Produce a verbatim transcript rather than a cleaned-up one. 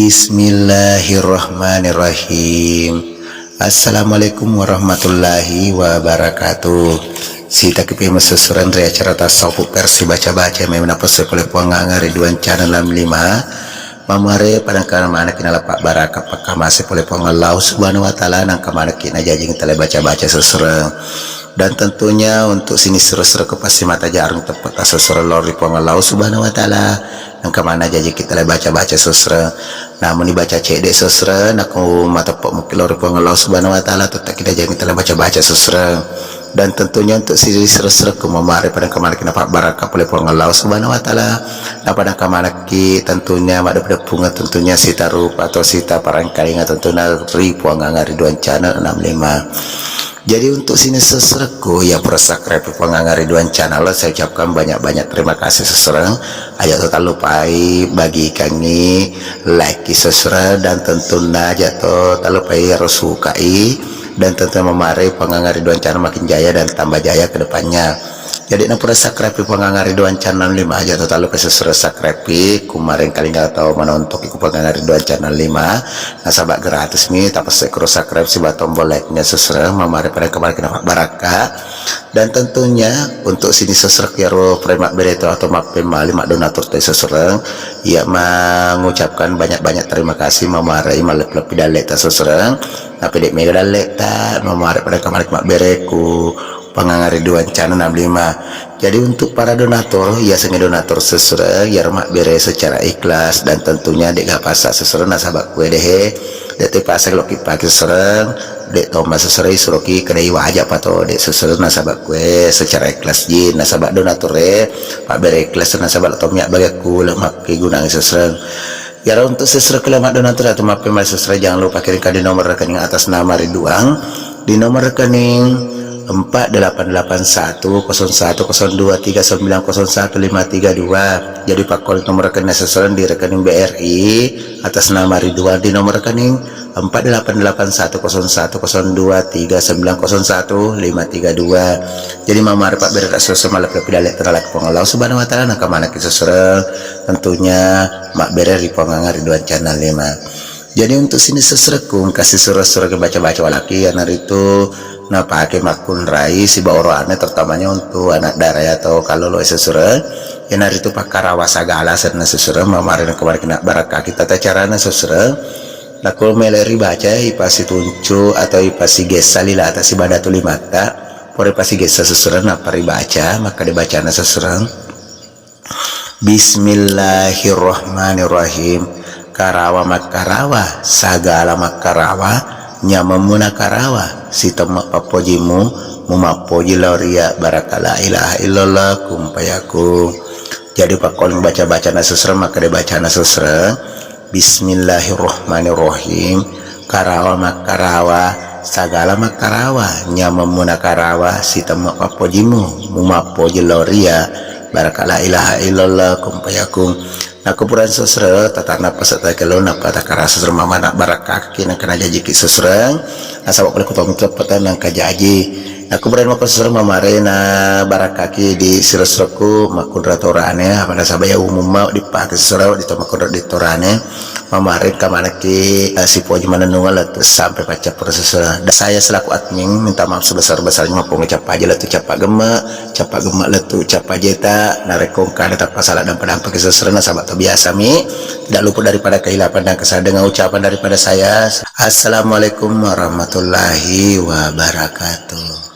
Bismillahirrahmanirrahim. Assalamualaikum warahmatullahi wabarakatuh. Sitaki pemessusuran ri acara tasawuf versi baca-baca memang napasai pole Puang Anga ri duang channel enam lima. Mamare padangkana manaki nalapa baraka pakkamase pole Puang Allah Subhanahu wa Ta'ala, nangka manaki najajing tale baca-baca sesereng. Dan tentunya untuk sining sura-sura ke pasti mata jarung tepat tasosoro lao ri Puang Allah Subhanahu wa Ta'ala. Engka mana jaji kita le baca-baca sosro. Namun dibaca cedde sosro, naku mateppe mukki lao ri Puang Allah Subhanahu wa Ta'ala, tetap kita jaji kita le baca-baca sosro. Dan tentunya untuk si sosro ku mamare pada kemana kena baraka pole Puang Allah Subhanahu wa Ta'ala. Nah, pada kemana ki tentunya mada pada punga tentunya sita rupa atau sita parangkalinga tentunya ri Puang Anga ri duang channel enam lima. Jadi untuk sining sosroku yang pura subscribe Puang Anga ri duang channel, saya ucapkan banyak-banyak terima kasih sosro. Aja to talupai bagikangi, like sosro, dan tentunya aja to talupai ro sukai, dan tentu mamare Puang Anga ri duang channel makin jaya dan tambah jaya ke depannya. Jadi na pura subscribe Puang Anga ri duang channel lima aja to talupai sosro subscribe, kumareng kalinga tau manontok ku Puang Anga ri duang channel lima. Nasaba gratis mi, tapessekro subscribe siba tombol like-nya sosro, mamare pada kemana kena baraka. Dan tentunya untuk sining sosro yaro pre mabbere to atau mappemali maddonatur te sosro, ya mengucapkan banyak-banyak terima kasih mamare malep-lepi dalle ta sosro. Tapi dek mega dalle ta mamare pada kemana mabbere ku Puang Anga ri duang channel enam lima. Jadi untuk para donatur, ya sengi donatur sosro, ya mabbere secara ikhlas dan tentunya dek gapasa sosro nasaba kue dehe, dek te pasang loki pake sosro, dek toma sosro suroki kedai wajah pato dek sosro nasaba kue secara ikhlas ji nasaba donatur e, mabbere ikhlas nasaba lo tomia bagi aku lo makke gunang sosro. Yaro untuk sesra kelama donatur atau mappemali sesra, jangan lupa kirimkan di nomor rekening atas nama Ridwan, di nomor rekening empat delapan delapan satu kosong satu kosong dua tiga sembilan kosong satu lima tiga dua. Jadi pakkol nomor rekening sesra di rekening B R I atas nama Ridwan di nomor rekening empat delapan delapan satu kosong satu kosong dua tiga sembilan kosong satu lima tiga dua. Jadi mamare pabbere sesra malap lebih dalam terhadap Puang Allah Subhanahu wa Ta'ala, nangka manaki sesra tentunya mabbere ri Puang Anga ri duang channel lima. Jadi untuk sining sesrekku engka sesura-sura ke baca-baca walaki, iyanaritu napake makkunrai siba oroane, terutamanya untuk anak dara atau kallolo sesura, iyanaritu pakkarawa sagala senna sesura, mamare kemari kena barakaki tata carana sesura. Nakko mele ribaca ipasituncu atau ipasigessa lilata siba datu limatta, pore pasigessa sesura nappa ribaca, maka dibacana sesura. Bismillahirrahmanirrahim. Karawa makkarawa, sagala makkarawa, nyamemmu nakarawa, sitemme pappojimu, mumappoji lao ria baraka la ilaha illallah, kun fayakun. Jadi pakkoling baca-bacana sesra, makkeda bacana sesra. Bismillahirrahmanirrahim. Karawa makkarawa, sagala makkarawa, nyamemmu nakarawa, sitemme pappojimu, mumappoji lao ria, baraka la ilaha illallah, kun fayakun. Nakko pura sesra, tatanna pasa takelo, nappa takarasa sesra mamana barakaki, nangka najajiki sesra, nasaba pole kutomi teppeta nangka jaji. Nakko pura mako sesra mamare na barakaki di sirosroku, makkunra torane, apa nasaba ya umumma dipake sesra, di to makkunra di torane. Mamare kamanaki, eh, sipoji manennungan lettu sampai paccappura sesera. Dan saya selaku admin minta maaf sebesar-besarnya, mappunga cappa aja lettu cappa gemma, cappa gemma lettu cappa jeta, narekko engka ada tappa salah dampa-dampa ke sesera nasaba to biasa mi, tidak luput daripada kehilapan dan kesalahan. Dengan ucapan daripada saya, Assalamualaikum warahmatullahi wabarakatuh.